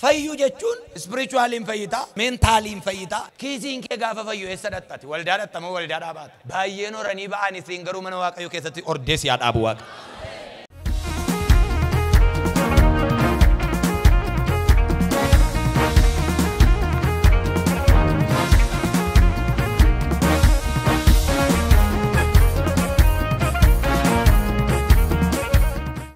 Fayyuu jechuun spiritualiin fayyitaa, mentaaliin fayyitaa, kiisiin kee gaafa fayyu eessa dhattati? Waldaa dhattamoo waldaa dhaabaata? Baay'een horanii ba'an isiin garuu mana Waaqayyoo keessatti ordees yaa dhaabu Waaqa.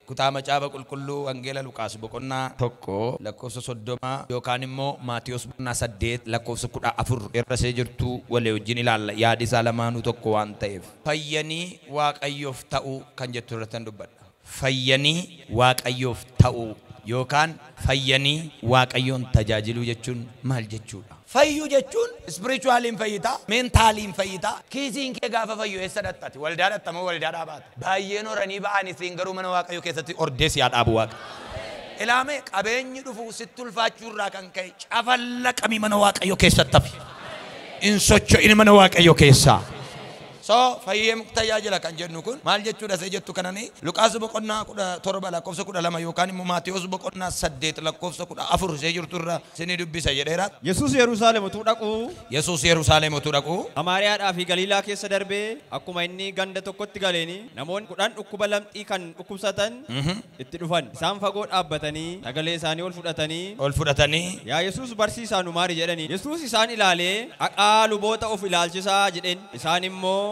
Kutaa macaafa qulqulluu Wangeela Luqaas boqonnaa 1 lakkoofsa 30 yookaan immoo Maatiyos boqonnaa 8 lakkoofsa 14 irra see jirtu walii wajjin ilaalla. Yaadi isaa lamaanuu tokko waan ta'eef. Fayyanii Waaqayyoof ta'uu kan jettu irratti dubbadha. Fayyanii Waaqayyoof ta'uu yookaan fayyanii Waaqayyoon tajaajiluu jechuun maal jechuudha? Fayyuu jechuun spiritualiin fayyitaa, mentaaliin fayyitaa, kiisiin kee gaafa fayyu eessa dhattati? Waldaa dhattamoo waldaa dhaabaata? Baay'een horanii ba'an isiin garuu mana Waaqayyoo keessatti ordees yaa dhaabu Waaqa. Ilaame qabeenyi dhufu sitti ulfaachuu irraa kan ka'e cafallaqami mana Waaqayyoo keessatti hafi. In socho'in mana Waaqayyoo keessaa. So fayyee tajaajila kan jennu kun maal jechuudha see jettu kanani Luqaas boqonnaa 17 lakkoofsa 12 yookaan immoo Maatiyos boqonnaa 8 lakkoofsa 14 see jirtu irra sinii dubbisa jedheera. Yesuus Yerusaalem utuu dhaqu, Yesuus Yerusaalem utuu dhaqu, Samaariyaadhaa fi Galiilaa keessa darbee akkuma inni ganda tokkotti galeeni namoonni 10 dhukkuba lamxii kan dhukkubsatan itti dhufan. Isaan fagoo dhaabbatanii sagalee isaanii ol fudhatanii yaa Yesuus barsiisaa nu maari jedhani. Yesuus isaan ilaalee dhaqaa luboota of ilaalchisaa jedheen. Isaan immoo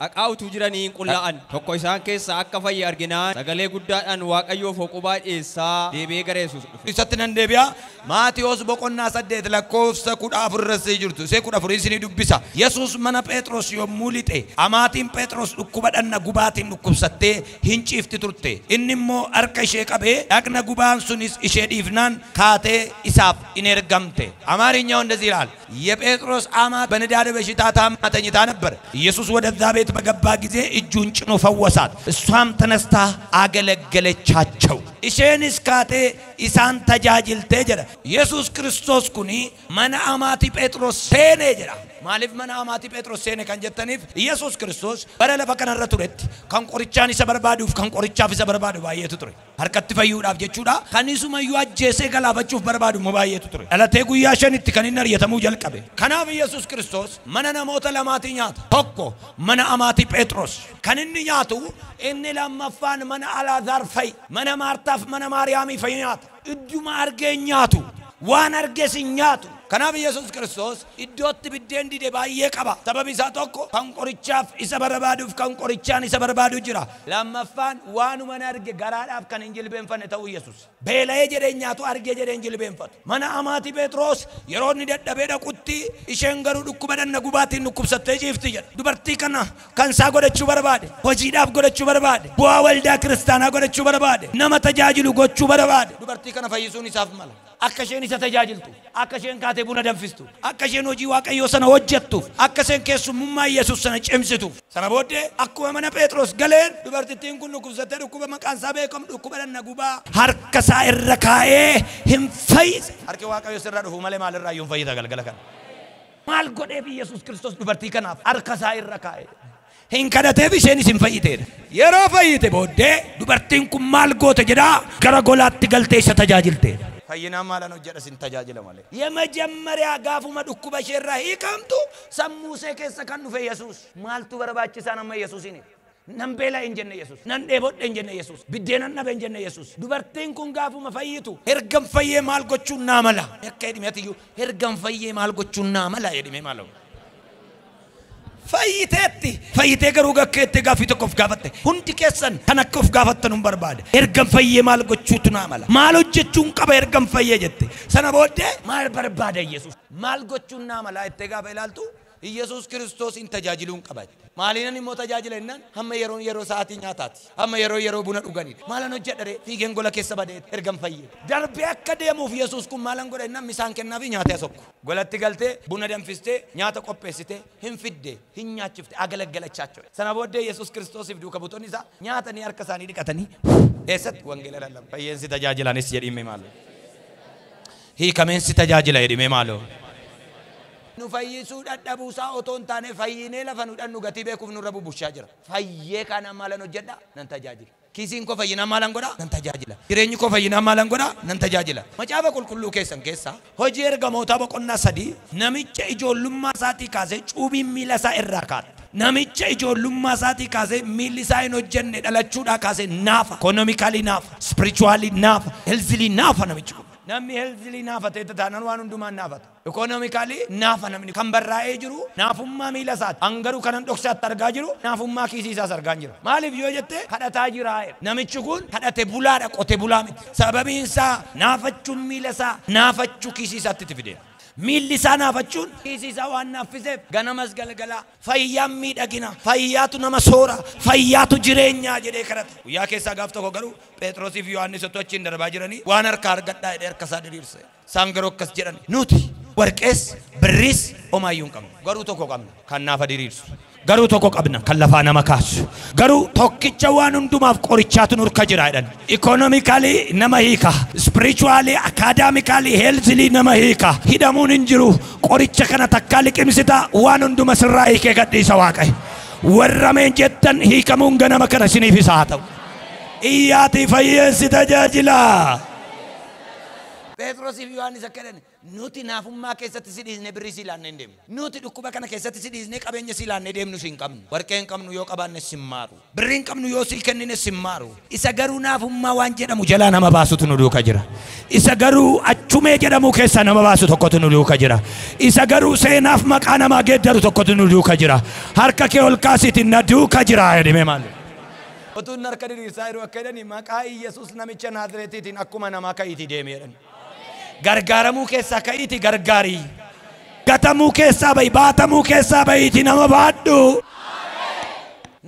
dhaqaa utuu jiranii hin qullaa'an. Tokko isaan keessaa akka fayye arginaan sagalee guddaadhaan Waaqayyoof hoqubaa dhiyeessaa deebi'ee gara Yesuus dhufe. Isatti nan deebi'a. Maatiyos boqonnaa 8 lakkoofsa 14 irra jirtu. Isee 14 isinii dubbisa. Yesuus mana Phexros yommuu lixe amaatiin Phexros dhukkuba dhagna gubaatiin dhukkubsattee hin ciifti turte. Inni immoo harka ishee qabee dhagna gubaan sunis ishee dhiifnaan kaatee isaaf in ergamte. አማርኛው እንደዚህ ይላል። የጴጥሮስ አማት በንዳድ በሽታ ታማ ተኝታ ነበር። ኢየሱስ ወደዛ ቤት በገባ ጊዜ እጁን ጭኖ ፈወሳት። እሷም ተነስታ አገለገለቻቸው። isheenis kaatee isaan tajaajiltee jedha. Yesuus Kiristoos kuni mana amaatii Phexros seenee jedha. Maaliif mana amaatii Phexros seene kan jettaniif Yesuus Kiristoos bara lafa kanarra turetti kan qorichaan isa barbaaduuf kan qorichaaf isa barbaadu baay'eetu ture. Harkatti fayyuudhaaf jechuudha. Kan isumayyuu ajjeesee galaafachuuf barbaadu immoo baay'eetu ture. Dhalatee guyyaa 5tti kan inni ari'atamuu jalqabe. Kanaaf Yesuus Kiristoos mana namoota lamaatii nyaata. Tokko mana amaatii Phexros kan inni nyaatu, inni lammaffaan mana Alaazaar fa'i, mana Maartaaf mana Maariyaamii fa'i nyaata. Idduma argee nyaatu, waan arges hin nyaatu. Kanaaf Yesuus Kiristoos iddootti biddeen dide baay'ee qaba. Sababi isaa tokko kan qorichaaf isa barbaaduuf kan qorichaan isa barbaadu jira. Lammaffaan waanuma arge garaadhaaf kan hin jilbeenfanne ta'uu Yesuus. Beela'ee jedhee nyaatu, argee jedhee hin jilbeenfatu. Mana amaatii Phexros yeroo inni dadhabee dhaqutti isheen garuu dhukkuba dhagna gubaatiin dhukkubsattee ciifti jedha. Dubartii kana kan isaa godhachuu barbaade, hojiidhaaf godhachuu barbaade, bu'aa waldaa kiristaanaa godhachuu barbaade, nama tajaajilu gochuu barbaade. Dubartii kana fayyisuun isaaf mala. Akka isheen isa tajaajiltu, akka isheen kaatee buna danfistu, akka isheen hojii Waaqayyoo sana hojjettuuf, akka isheen keessummummaa Yesuus sana cimsituuf. Sana booddee akkuma mana Phexros galeen dubartittiin kun dhukkubsattee dhukkuba maqaan isaa beekamu dhukkuba dhagna gubaa harka isaa irra kaa'ee hin fayyise. Harki Waaqayyoo sirraa dhufu malee maalirraa iyyuu hin fayyita galgala kana. Maal godheef Yesuus Kiristoos dubartii kanaaf harka isaa irra kaa'ee? Hin kadhateef isheenis hin fayyiteedha. Yeroo fayyite booddee dubartiin kun maal goote jedhaa gara golaatti galtee isa tajaajilteedha. Fayyinaan maalan hojjedha sin tajaajila malee. የመጀመሪያ gaafuma dhukkuba isheerraa hiikamtu sammuu ishee keessa kan dhufe Yesuus. Maaltu barbaachisaa nama Yesuusiin? Nan beela'e hin jenne Yesuus. Nan dheebodhe hin jenne Yesuus. Biddeenan dhabe hin jenne Yesuus. Dubartiin kun gaafuma fayyitu ergan fayyee maal gochuun naa mala? Akka jedhimeetiyyuu ergan fayyee maal gochuun naa mala jedhimee maal? Fayyiteetti. Fayyitee garuu gakkeetti gaaffii tokko of gaafatte. Hundi keessan kan akka of gaafattan hin barbaade. Ergan fayyee maal gochuutu naa mala? Maal hojjechuun qaba ergan fayyee jette. Sana booddee maal barbaada Yesuus? Maal gochuun naa mala jettee gaafa ilaaltu Yesuus Kiristoos hin tajaajiluun qaba. Maaliinan immoo tajaajila jennaan hamma yeroon yeroo sa'aatii nyaataati. Hamma yeroo yeroo buna dhuganidha. Maalan hojjedha ree? Fiigeen gola keessa badee ergan fayyee. Darbee akka deemuuf Yesuus kun maalan godha jennaan misaan kennaafi nyaatee sokku. Golatti galtee buna danfistee nyaata qopheessitee hin fidde hin nyaachifte agalagalachaachoo. Sana booddee Yesuus Kiristoosiif duuka buutonni isaa nyaatanii harka isaanii dhiqatanii eessatti wangeela lallabu. Fayyeensi tajaajilanis jedhime maaloo. Hiikameensi tajaajila jedhime maaloo. Nu fayyisuu dadhabuusaa otoo hin taane fayyinee lafa nu dhannu gatii beekuuf nurra bubbushaa jira. Fayyee kana maalan hojjedha? Nan tajaajila. Kiisiin koo fayyinaa maalan godhaa? Nan tajaajila. Jireenyi koo fayyinaa maalan godhaa? Nan tajaajila. Macaafa qulqulluu keessan keessaa hojii ergamootaa boqonnaa 3 namicha ijoollummaa isaatii kaasee cuubiin miila isaa irraa kaate. Namicha ijoollummaa isaatii kaasee miilli isaa hin hojjenne dhalachuudhaa kaasee naafa. Economically naafa, spiritually naafa, healthily naafa namichi kun. Namni healthily naafa ta'e taanaan waan hundumaan naafata. Economically naafa namni kan barraa'ee jiru naafummaa miila isaati. Hangaruu kanan dhoksaatti argaa jiru naafummaa kiisii isaas argaa jira. Maaliif yoo jette kadhataa jira. Namichi kun kadhate bulaadha, qote bulaa miti. Sababiin isaa naafachuun miila isaa naafachuu kiisii isaatti itti fideera. Miilli isaa naafachuun kiisii isaa waan naaffiseef ganamas galgalaa fayyaan miidhagina, fayyaatu nama soora, fayyaatu jireenyaa jedhee kadhata. Guyyaa keessaa gaaf tokko garuu Phexrosiif Yohaannis otoo achiin darbaa jiranii waan harkaa argadhaa jedhee harka isaa diriirse. Isaan garuu akkas jedhan, nuti warqees birriis homaayyuu hin qabnu, garuu tokko qabna kan naafa diriirsu, garuu tokko qabna kan lafaa nama kaasu, garuu tokkicha waan hundumaaf qorichaatu nurka jira jedhan. Economically nama hiika, spiritually, academically, healthily nama hiika. Hidhamuun hin jiru. Qoricha kana takkaa liqimsita waan hunduma sirraa hiikee gadhiisa Waaqayyo. Warra meen jettan hiikamuun ganama kana isiniif isa haa ta'u. Iyyaatii fayyeensi tajaajila. Phexrosiif Yohaannis akka jedhan, nuti naafummaa keessatti si dhiisnee birrii si ilaannee hin deemnu. Nuti dhukkuba kana keessatti si dhiisnee qabeenya si ilaannee deemnu si hin qabnu. Warqee hin qabnu yoo qabaanne si hin maaru. Birrii hin qabnu yoo si kennine si hin maaru. Isa garuu naafummaa waan jedhamu jalaa nama baasutu nu duuka jira. Isa garuu achumee jedhamu keessaa nama baasu tokkotu nu duuka jira. Isa garuu seenaaf maqaa namaa geeddaru tokkotu nu duuka jira. Harka kee ol kaasiitiin na duuka jira jedhame maali? Otuun harka diriirsaa yeroo akka jedhani maqaa Iyyasuus namicha Naazreetiitiin akkuma namaa ka'iitii deeme jedhan. Gargaaramuu keessaa ka'iitii gargaarii. Gatamuu keessaa ba'i, baatamuu keessaa ba'iitii nama baadhu.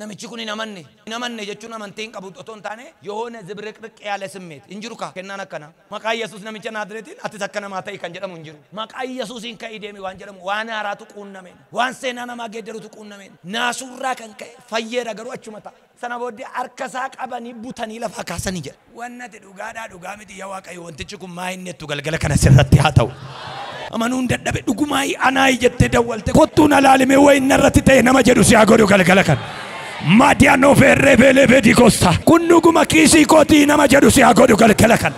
Namichi kun hin amanne. Hin amanne jechuun amantii hin qabu otoo hin taane yoona zibriqriq yaala simmeet. Hin jiru kaa kennaan akkana. Maqaa Iyyasuus namicha Naazreetiin atis akka namaa ta'i kan jedhamu hin jiru. Maqaa Iyyasuusiin ka'ii deemi waan jedhamu waan haaraatu quunnameen, waan seenaa namaa geeddarutu quunnameen. Naasurraa kan ka'e fayyeera garuu achuma ta'a. Sana booddee harka isaa qabanii butanii lafaa kaasanii jedha. Wanni ati dhugaadhaa dhugaa miti yaa Waaqayyo wantichi kun maa inni jettu galgala kana sirratti haa ta'u. Amanuun dadhabe dhugumaayi anaayi jettee dawwalte kottuu na laalime wayi narratti ta'e nama jedhu si haa godhu galgala kana. Madiano ferre vele vedi costa. Kun dhuguma kiisii kootii nama jedhu si haa godhu galgala kana.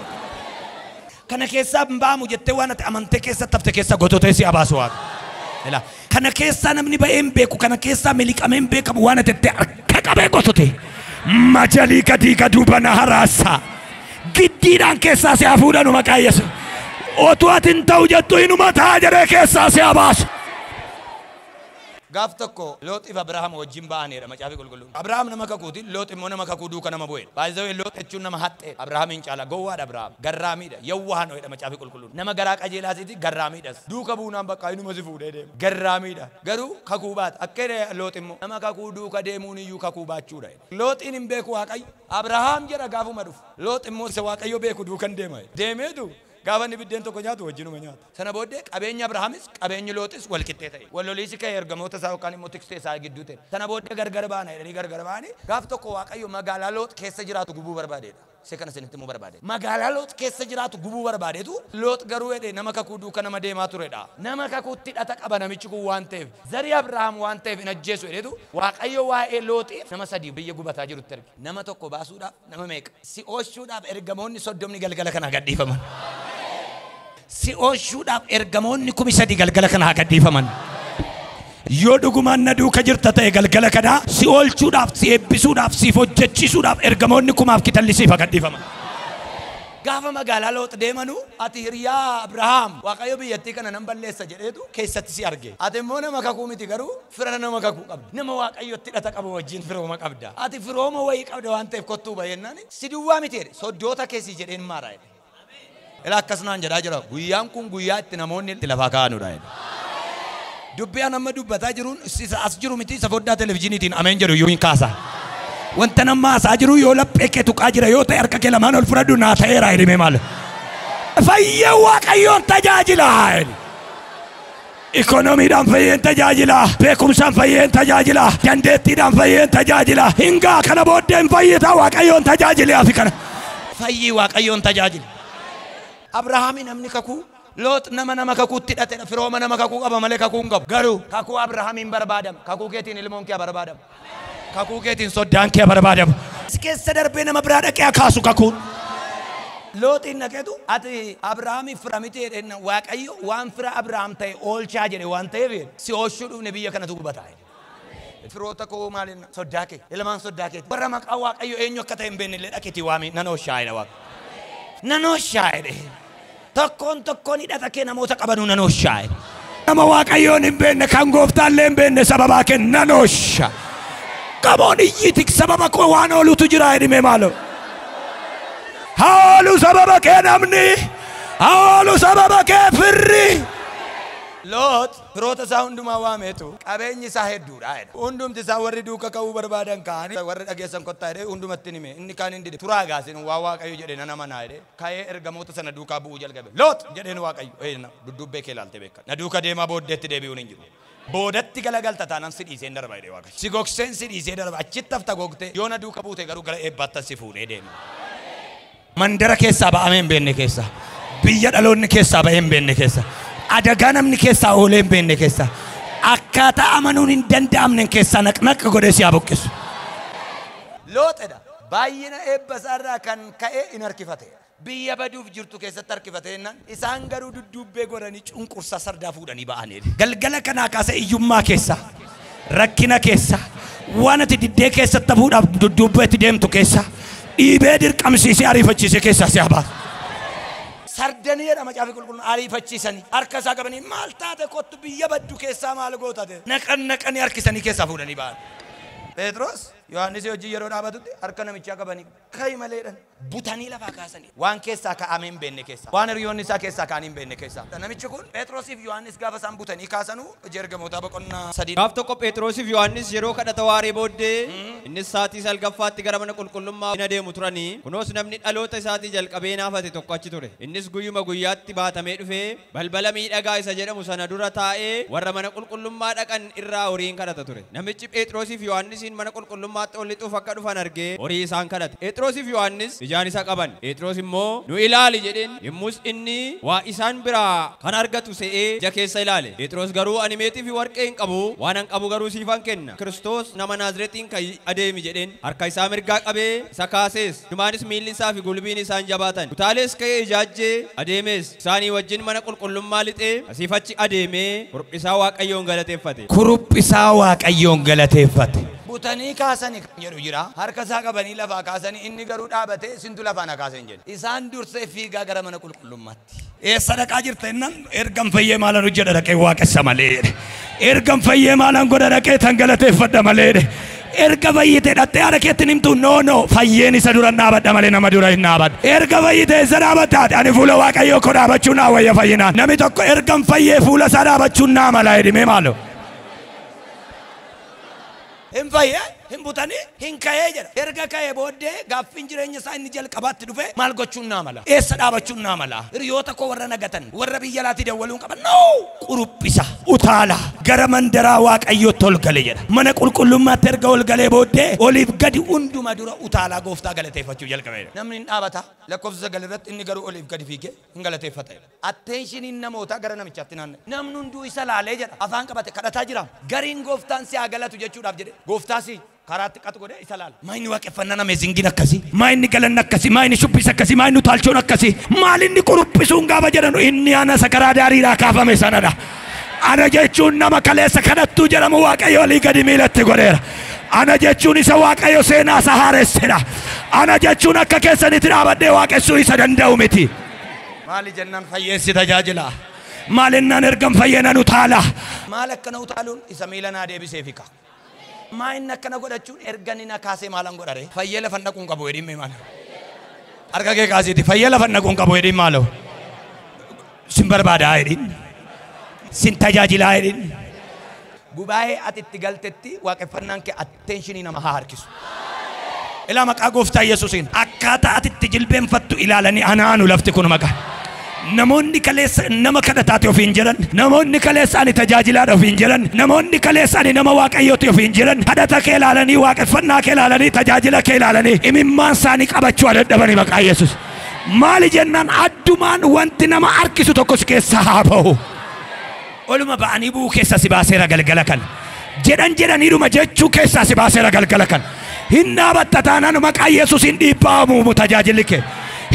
Kana keessaa hin baamu jettee waan ati amantee keessatti hafte keessa gototee si haa baasu Waaqa. Ila kana keessaa namni ba'ee hin beeku, kana keessaa miliqamee hin beekamu waan ati jettee harka qabee gotote. Majalii gadii gaduu bana haraasa. Giddiidhaan keessaa si haa fuudhanu maqaa Yesuus. Otuu ati hin ta'u jettu hinuma ta'a jedhee keessaa si haa baasu. Gaaf tokko Looxiif Abrahaam wajjin ba'aniidha macaafi qulqulluun. Abrahaam nama kakuuti, Loox immoo nama kakuu duuka nama bu'eedha. Baay'ee Loox jechuun nama haxxeedha. Abrahaamiin caala gowwaadha Abrahaam. Garraamiidha. Yawwaanoidha macaafi qulqulluun. Nama garaa qajeelaasiiti garraamiidhas. Duuka buunaan bakka inuma si fuudhee deema. Garraamiidha. Garuu kakuu baata. Akka jedhe Loox immoo nama kakuu duuka deemuun iyyuu kakuu baachuudha. Looxiin hin beeku Waaqayyo. Abrahaam jedha gaafuma dhufu. Loox immoo isa Waaqayyo beeku duukan deema. Deemeetu gaafa inni biddeen tokko nyaatu wajjinuma nyaata. Sana booddee qabeenya Abrahaamis qabeenyi Looxis wal qixxee ta'e. Wal loliisi ka'e ergamoota isaa yookaan immoo tiksee isaa gidduu ta'e. Sana booddee gargar baana jedhanii gargar ba'anii gaaf tokko Waaqayyo magaalaa Loox keessa jiraatu gubuu barbaadeedha. Isa kana isinitti himuu barbaade. Magaalaa Loox keessa jiraatu gubuu barbaadeetu Loox garuu jedhee nama kakuu duuka nama deemaa turedha. Nama kakuutti hidhata qaba namichi kun waan ta'eef. Zarii Abrahaam waan ta'eef hin ajjeesu jedheetu Waaqayyo waa'ee Looxiif nama 3 biyya gubataa jirutti erge. Nama tokko baasuudhaaf nama meeqa? Si oolchuudhaaf ergamoonni 30 galgala kana gadhiifaman. Si oolchuudhaaf ergamoonni 3,000 galgala kana gadhiifaman. Yoo dhugumaan na duuka jirta ta'e galgala kana si oolchuudhaaf, si eebbisuudhaaf, siif hojjechiisuudhaaf ergamoonni 1000 kitalli siif gadhiifaman. Gaafa magaalaa Loox deemanu ati hiriyaa Abrahaam Waaqayyo biyyattii kana nan balleessa jedheetu keessatti si arge. Ati immoo nama kakuu miti garuu fira nama kakuu qabda. Nama Waaqayyotti hidhata qabu wajjin firooma qabda. Ati firooma wayii qabda waan ta'eef kottuu bayeennaan si duwwaa miti jedhe soddoota keessi jedheen maara jedhe. Ila akkas naan jedhaa jira. Guyyaan kun guyyaa itti namoonni itti lafaa kaa'anudha jedhe. Dubbii an amma dubbataa jiruun isa as jiru miti isa foddaa televizyiiniitiin ameen jedhu iyyuu hin kaasa. Wanta nama haasaa jiru yoo laphee kee tuqaa jira yoo ta'e harka kee lamaan ol fudhadhu naa ta'eera jedhame maal. Fayyee Waaqayyoon tajaajila. Ikoonomiidhaan fayyeen tajaajila, beekumsaan fayyeen tajaajila, dandeettiidhaan fayyeen tajaajila. Hingaa kana booddee hin fayyita Waaqayyoon tajaajile afi kana. Fayyii Waaqayyoon tajaajila. Abrahaami namni kakuu Loox nama kakuutti hidhatedha. Firooma nama kakuu qaba malee kakuu hin qabu. Garuu kakuu Abrahaamiin barbaadama. Kakuu keetiin ilmoon kee barbaadama. Kakuu keetiin soddaan kee barbaadama. Si keessa darbee nama biraa dhaqee kaasu kakuun. Looxiin dhaqeetu ati Abrahaamiif fira miti jedheen Waaqayyo waan fira Abrahaam ta'e oolchaa jedhe waan ta'eef si oolchuu dhufne biyya kanatu gubataa. Firoota koo maaliin soddaa kee ilmaan soddaa kee warra maqaa Waaqayyo eenyu akka ta'e hin beekne illee dhaqeetii waami nan oolchaa jedha Waaqa. Nan oolchaa jedhe. Tokkoon tokkoon hidhata kee namoota qabanuu nan oolchaa jedhe. Nama Waaqayyoon hin beekne kan gooftaallee hin beekne sababaa kee nan oolcha. Qaboon iyyitik sababa koo waan oolutu jira jedhime maaloo. Haolu sababa kee namni, haolu sababa kee firri. Loox firoota isaa hundumaa waameetu qabeenyi isaa hedduudha jedha. Hundumti isaa warri duuka ka'uu barbaadan ka'anii warri dhageessan kottaa jedhee hundumatti hime. Inni kaan hin dide. Turaa gaasin waa Waaqayyo jedhe nan amanaa jedhee ka'ee ergamoota sana duukaa bu'uu jalqabe. Loox jedheen Waaqayyo duddubbee kee ilaalte beeka. Na duuka deemaa booddeetti deebi'uun hin jiru. Boodatti galagalta taanaan si dhiisee darba jedhee Waaqayyo. Si gogseen si dhiisee darba achitti hafta gogtee yoo na duuka buute garuu gara eebbaattan si fuudhee deema. Mandara keessaa ba'amee hin beekne keessa, biyya dhaloonni keessaa ba'ee hin beekne keessa, adagaa namni keessaa oolee hin beekne keessa, akkaataa amanuun hin danda'amne keessaa naqnaqa godhee si haa buqqisu. Looxedha. Baay'ina eebba isaarraa kan ka'e in harkifate. Biyya baduuf jirtu keessatti harkifate jennaan isaan garuu dudduubbee godhanii cunqursaa sardaa fuudhanii ba'aniidha. Galgala kanaa kaasee iyyummaa keessa, rakkina keessa, waan ati diddee keessatti hafuudhaaf dudduubbeetti deemtu keessa, dhiibee dirqamsiisee ariifachiisee keessaa si haa baasu. Sardanii jedha macaafa qulqulluun ariifachiisanii harka isaa qabanii maal taate kottu biyya baddu keessaa maal gootate naqan naqanii harkisanii keessaa fuudhanii ba'an. Phexros Yohaannis hojii yeroo dhaabatutti harka namichaa qabanii ka'i maleedhan butanii lafaa kaasanii waan keessaa ka'amee hin beekne keessaa waan hiriyoonni isaa keessaa ka'anii hin beekne keessaa. Namichi kun Phexrosiif Yohaannis gaafa isaan butanii kaasanuu hojii ergamootaa boqonnaa 3. Gaaf tokko Phexrosiif Yohaannis yeroo kadhata waaree booddee innis sa'aatii salgaffaatti gara mana qulqullummaa hin adeemu turanii kunoos namni dhaloota isaatii jalqabee naafate tokko achi ture. Innis guyyuma guyyaatti baatamee dhufee balbala miidhagaa isa jedhamu sana dura taa'ee warra mana qulqullummaa dhaqan irraa horiin kadhata ture. Namichi Phexrosiif Yohaannisiin mana qulqullummaatti ol lixuuf akka dhufan argee horii isaan kadhate. Phexrosiif Yohaannis ijaan isa qaban. Phexros immoo nu ilaali jedheen. Yommus inni waa isaan biraa kan argatu se'ee ija keessa ilaale. Phexros garuu ani meetii fi warqee hin qabu, waan an qabu garuu siifan kenna. Kiristoos nama Naazreetiin ka'i adeemi jedheen. Harka isaa mirgaa qabee isa kaasees. Dhumaanis miilli isaa fi gulbiin isaan jabaatan. Utaalees ka'ee ijaajjee adeemees. Isaanii wajjin mana qulqullummaa lixee asiif achi adeemee kuruphisaa Waaqayyoon galateeffate. Kuruphisaa Waaqayyoon galateeffate. Butanii kaasanii kan jedhu jira. Harka isaa qabanii lafaa kaasanii inni garuu dhaabatee isintu lafaa na kaasee hin jedhe. Isaan dursee fiigaa gara mana qulqullummaatti. Eessa dhaqaa jirta jennaan ergan fayyee maalan hojjedha dhaqee waaqessa malee jedhe. Ergan fayyee maalan godha dhaqee tan galateeffadha malee jedhe. Erga fayyitee dhattee haadha keetti himtu no no fayyeen isa dura dhaabadha malee nama dura hin dhaabadhu. Erga fayyitee isa dhaabattaate ani fuula Waaqayyoo koo dhaabachuu naa wayya fayyinaan. Namni tokko ergan fayyee fuula isaa dhaabachuun naa mala jedhimee maaloo. Hin fayyee, hin butanii, hin ka'ee jedha. Erga ka'ee booddee gaaffiin jireenya isaa inni jalqabaatti dhufe maal gochuun naa mala? Eessa dhaabachuun naa mala? Hiriyoota koo warra nagatan, warra biyya alaatii dawwaluun qaban. No! Quruphisa, utaala, gara mandaraa Waaqayyootti ol gale jedha. Mana qulqullummaatti erga ol galee booddee oliif gadi hunduma dura utaalaa gooftaa galateeffachuu jalqabe jedha. Namni hin dhaabata lakkoofsa 9 irratti inni garuu oliif gadi fiigee hin galateeffata jedha. Attenshiniin namootaa gara namichaatti naanna'e. Namni hunduu isa laalee jedha. Afaan qabate kadhataa jira. Gariin gooftaan si haa galatu jechuudhaaf jedhe. Gooftaa si karaatti qatu godhee isa laala. Maa inni waaqeffannaan ameezingiin akkasii? Maa inni galanni akkasii? Maa inni shubbisa akkasii? Maa inni utaalchoon akkasii? Maal inni quruphisuun gaafa jedhanu inni ana isa karaa daariidhaa kaafame sanadha. Ana jechuun nama kaleessa kadhattuu jedhamu Waaqayyo olii gadi miilatti godheera. Ana jechuun isa Waaqayyo seenaa isa haaressedha. Ana jechuun akka keessanitti dhaabadhee waaqessuu isa danda'u miti. Maali jennaan fayyeensi tajaajila. Maal ennaan ergan fayyeenan utaala. Maal akkana utaaluun isa miila naa deebisee fika. Maa inni akkana godhachuun erga inni na kaasee maalan godhare? Fayyee lafa dhaquun qabu jedhiin mee maal? Harka kee kaasiiti fayyee lafa dhaquun qabu jedhiin maaloo? Sin barbaadaa jedhiin. Sin tajaajilaa jedhiin. Gubaa'ee ati itti galtetti waaqeffannaan kee attenshinii nama haa harkisu. Ilaa maqaa gooftaa Yesuusiin akkaataa ati itti jilbeenfattu ilaalanii anaanu lafti kun maqaa. Namoonni kaleessa nama kadhataati ofiin jedhan, namoonni kaleessa ani tajaajilaadha ofiin jedhan, namoonni kaleessa ani nama Waaqayyooti ofiin jedhan, kadhata kee ilaalanii, waaqeffannaa kee ilaalanii, tajaajila kee ilaalanii imimmaan isaanii qabachuu dadhabanii maqaa Yesuus. Maali jennaan addumaan wanti nama harkisu tokko si keessaa haa ba'u. Oluma ba'anii bu'uu keessaa si baaseera galgala kana. Jedhan jedhaniidhuma jechuu keessaa si baaseera galgala kana. Hin dhaabatta taanaan maqaa Yesuusiin dhiibbaa uumu tajaajilli kee.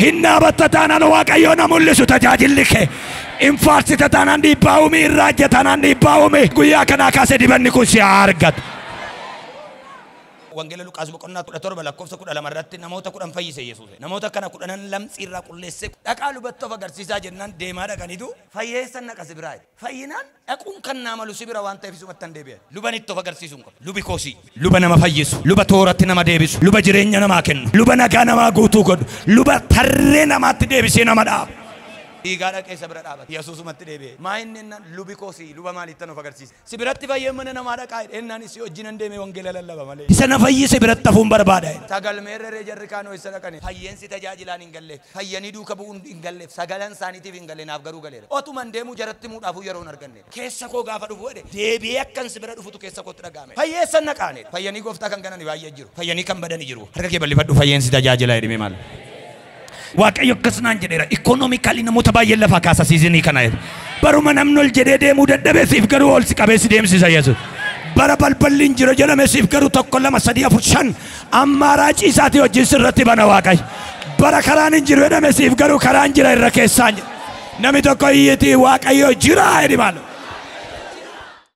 Hin dhaabatta taanaan Waaqayyo na mul'isu tajaajilli kee. Hin faarsita taanaan dhiibbaa uumi, hin raajja taanaan dhiibbaa uumi. Guyyaa kanaa kaasee dibanni kun si haa argatu. Wangeela Luqaas boqonnaa 17 lakkoofsa 12 irratti namoota 10 fayyise Yesuus. Namoota kana 10 lamxii irraa qulleesse dhaqaa lubatti of agarsiisaa jennaan deemaa dhaqaniitu fayyeessan naqa si biraa. Fayyinaan dhaquun kan naa malu si bira waan ta'eef isumatti hin deebi'an. Luban itti of agarsiisuu hin qabu. Lubi koosii. Luba nama fayyisu. Luba tooratti nama deebisu. Luba jireenya namaa kennu. Luba nagaa namaa guutuu godhu. Luba tarree namaatti deebisee nama dhaabu. Dhiigaa dhaqee isa bira dhaabate. Yesuusumatti deebi'e. Maa inni ennaan lubi koosii luba maaliittan of agarsiise. Si biratti fayyee mana namaa dhaqaa jedhe ennaan si wajjinan deemee wangeela lallaba malee. Isa na fayyise biratti hafuun barbaada. Sagalmeerree jarri kaanoo isa dhaqane. Fayyeensi tajaajilaan hin galleef. Fayyanii duuka bu'uun hin galleef. Sagalan isaaniitiif hin galle naaf garuu galeera. Otuman deemuu jaratti muudhaafuu yeroo hin arganne. Keessa koo gaafa dhufu jedhe deebi'ee akkan si bira dhufutu keessa kootti dhaga'ame. Fayyeessan naqaane. Fayyanii gooftaa kan ganani baay'ee jiru. Fayyanii kan badani jiru. Harka kee bal'ifadhu fayyeensi tajaajilaa jedhame maal. Waaqayyo akkas naan jedheera. Ikoonoomikaalii namoota baay'een lafaa kaasa siizinii kana jedhe. Baruma namni ol jedhee deemuu dadhabee siif garuu ol si qabee si deemsisa Yesuus. Bara balballi hin jiru jedhame siif garuu 1 2 3 4 5 ammaaraacii isaatii wajjin sirratti bana Waaqayyo. Bara karaan hin jiru jedhame siif garuu karaan jira irra keessaan jira. Namni tokko iyyitii Waaqayyo jira jedhi maal.